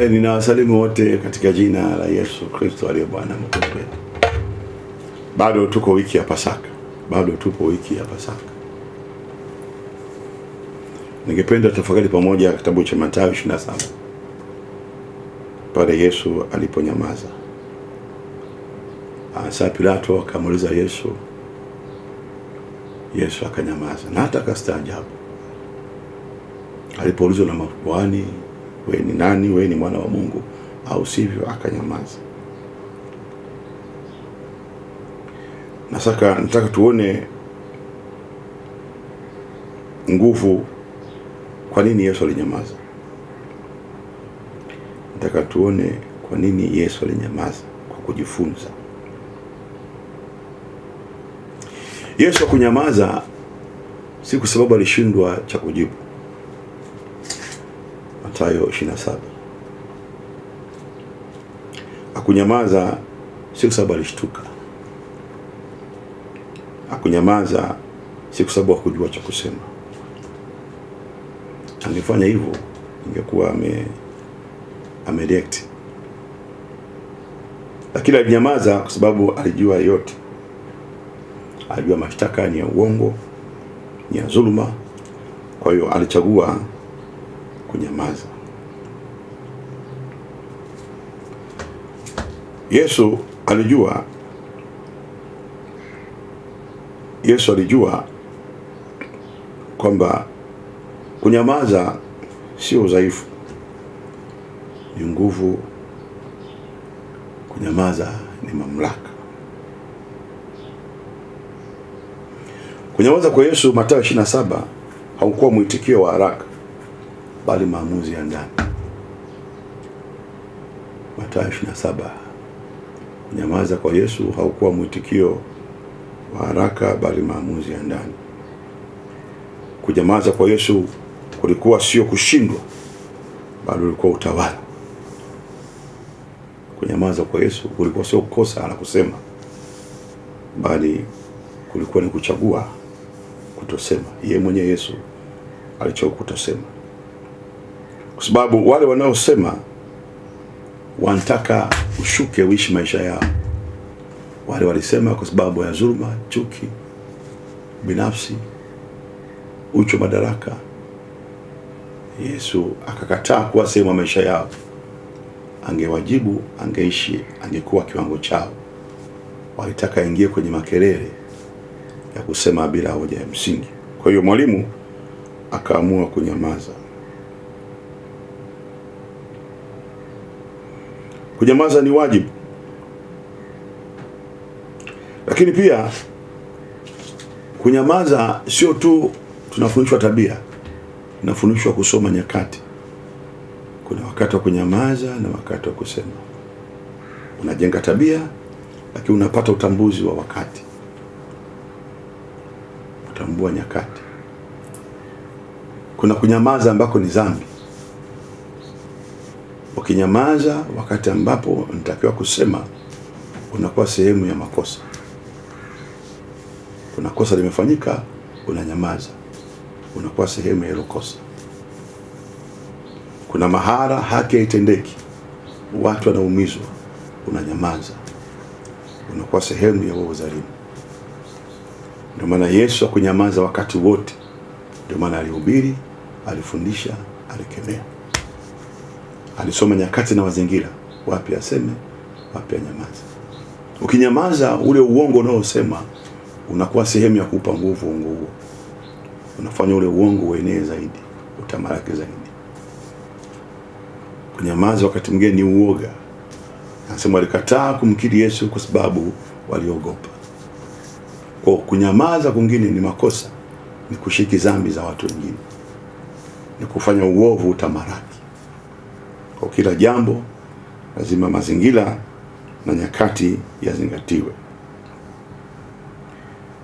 Ninawasalimu wote katika jina la Yesu Kristo aliye Bwana Mwokozi wetu. Bado tuko wiki ya Pasaka. Bado tupo wiki ya Pasaka. Ningependa tafakari pamoja kitabu cha Mathayo 27. Pale Yesu aliponyamaza. Sasa Pilato akamuuliza Yesu. Yesu akanyamaza na hata akastaajabu. Alipoulizwa na makuhani, wewe ni nani? Wewe ni mwana wa Mungu au sivyo? Akanyamaza. Na sasa nataka tuone nguvu, kwa nini Yesu alinyamaza. Nataka tuone kwa nini Yesu alinyamaza kwa kujifunza. Yesu hakunyamaza si kwa sababu alishindwa cha kujibu. Mathayo 27. Hakunyamaza si kwa sababu alishtuka. Hakunyamaza si kwa sababu hakujua cha kusema. Angefanya hivyo ingekuwa amereact. Lakini alinyamaza kwa sababu alijua yote. Alijua mashtaka ni ya uongo, ni ya dhuluma. Kwa hiyo alichagua kunyamaza. Yesu alijua, Yesu alijua kwamba kunyamaza sio udhaifu, ni nguvu. Kunyamaza ni mamlaka. Kunyamaza kwa Yesu Mathayo 27 haukuwa mwitikio wa haraka, bali maamuzi ya ndani. Mathayo 27. Kunyamaza kwa Yesu haukuwa mwitikio wa haraka, bali maamuzi ya ndani. Kunyamaza kwa Yesu kulikuwa sio kushindwa, bali ulikuwa utawala. Kunyamaza kwa Yesu kulikuwa sio kukosa la kusema, bali kulikuwa ni kuchagua kutosema. Yeye mwenyewe Yesu alichagua kutosema, kwa sababu wale wanaosema wanataka ushuke uishi maisha yao. Wale walisema kwa sababu ya dhuluma, chuki binafsi, uchu madaraka. Yesu akakataa kuwa sehemu ya maisha yao. Angewajibu, angeishi, angekuwa kiwango chao. Walitaka aingie kwenye makelele ya kusema bila hoja ya msingi. Kwa hiyo mwalimu akaamua kunyamaza. Kunyamaza ni wajibu. Lakini pia kunyamaza sio tu tunafundishwa tabia, tunafundishwa kusoma nyakati. Kuna wakati wa kunyamaza na wakati wa kusema. Unajenga tabia, lakini unapata utambuzi wa wakati. Kutambua nyakati. Kuna kunyamaza ambako ni dhambi. Ukinyamaza wakati ambapo unatakiwa kusema, unakuwa sehemu ya makosa. Kuna kosa limefanyika, unanyamaza, unakuwa sehemu ya hilo kosa. Kuna mahara haki haitendeki, watu wanaumizwa, unanyamaza, unakuwa sehemu ya huo udhalimu. Ndio maana Yesu hakunyamaza wakati wote. Ndio maana alihubiri, alifundisha, alikemea. Alisoma nyakati na mazingira, wapi aseme, wapi anyamaze. Ukinyamaza, ule uongo unaosema unakuwa sehemu ya kuupa nguvu uongo huo. Unafanya ule uongo uenee zaidi, utamalaki zaidi. Kunyamaza wakati mwingine ni uoga. Anasema walikataa kumkiri Yesu kwa sababu waliogopa. Kwa kunyamaza kwingine ni makosa, ni kushiriki dhambi za watu wengine, ni kufanya uovu utamalaki. Kwa kila jambo lazima mazingira na nyakati yazingatiwe.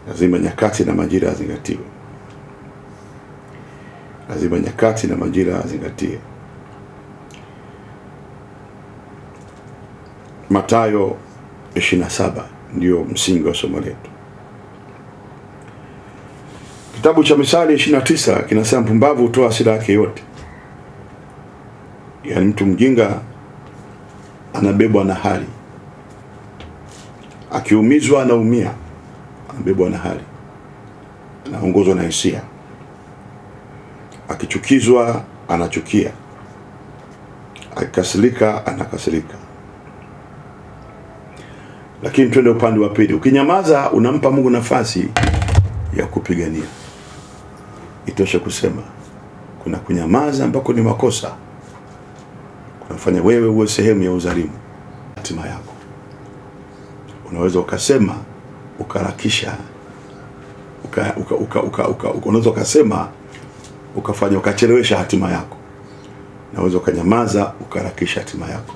Lazima nyakati na majira yazingatiwe. Lazima nyakati na majira yazingatie. Mathayo 27 ndio msingi wa somo letu. Kitabu cha Mithali 29 kinasema mpumbavu hutoa hasira yake yote. Yaani mtu mjinga anabebwa na hali, akiumizwa anaumia, anabebwa na hali, anaongozwa na hisia, akichukizwa anachukia, akikasirika anakasirika. Lakini twende upande wa pili. Ukinyamaza unampa Mungu nafasi ya kupigania. Itoshe kusema kuna kunyamaza ambako ni makosa, kunafanya wewe uwe sehemu ya udhalimu hatima yako. Unaweza ukasema ukaharakisha, unaweza ukasema ukafanya ukachelewesha hatima yako, naweza ukanyamaza ukaharakisha hatima yako.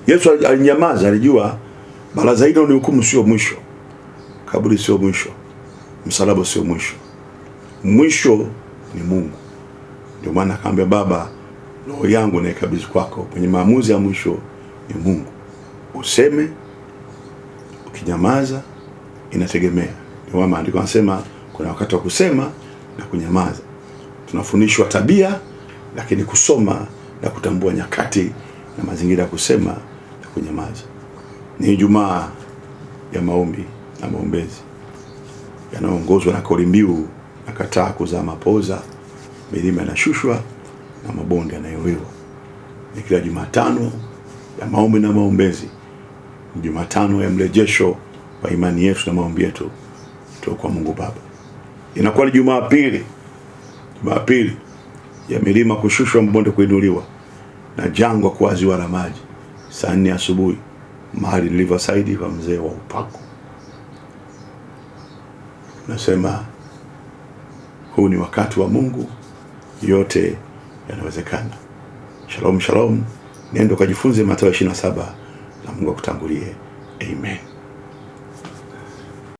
Yesu alinyamaza, alijua baraza hilo ni hukumu, sio mwisho. Kaburi sio mwisho, msalaba sio mwisho, mwisho ni Mungu. Ndio maana akamwambia Baba, roho yangu naikabidhi kwako. Kwenye maamuzi ya mwisho ni Mungu. Useme, ukinyamaza inategemea. Ndio maana maandiko yanasema kuna wakati wa kusema na kunyamaza. Tunafundishwa tabia, lakini kusoma na kutambua nyakati na mazingira ya kusema na kunyamaza. Ni Ijumaa ya maombi na maombezi yanayoongozwa na kauli mbiu nakataa kuzaa mapoza, milima inashushwa na mabonde yanainuliwa. Ni kila Jumatano ya maombi na maombezi, ni Jumatano ya mrejesho wa imani yetu na maombi yetu kutoka kwa Mungu Baba. Inakuwa ni Jumapili, Jumapili ya milima kushushwa, mabonde kuinuliwa na jangwa kuwa ziwa la maji, saa 4 asubuhi, mahali nilivyosaidi kwa mzee wa upako. Nasema huu ni wakati wa Mungu, yote yanawezekana. Shalom shalom, nenda ukajifunze Mathayo 27 na Mungu akutangulie. Amen.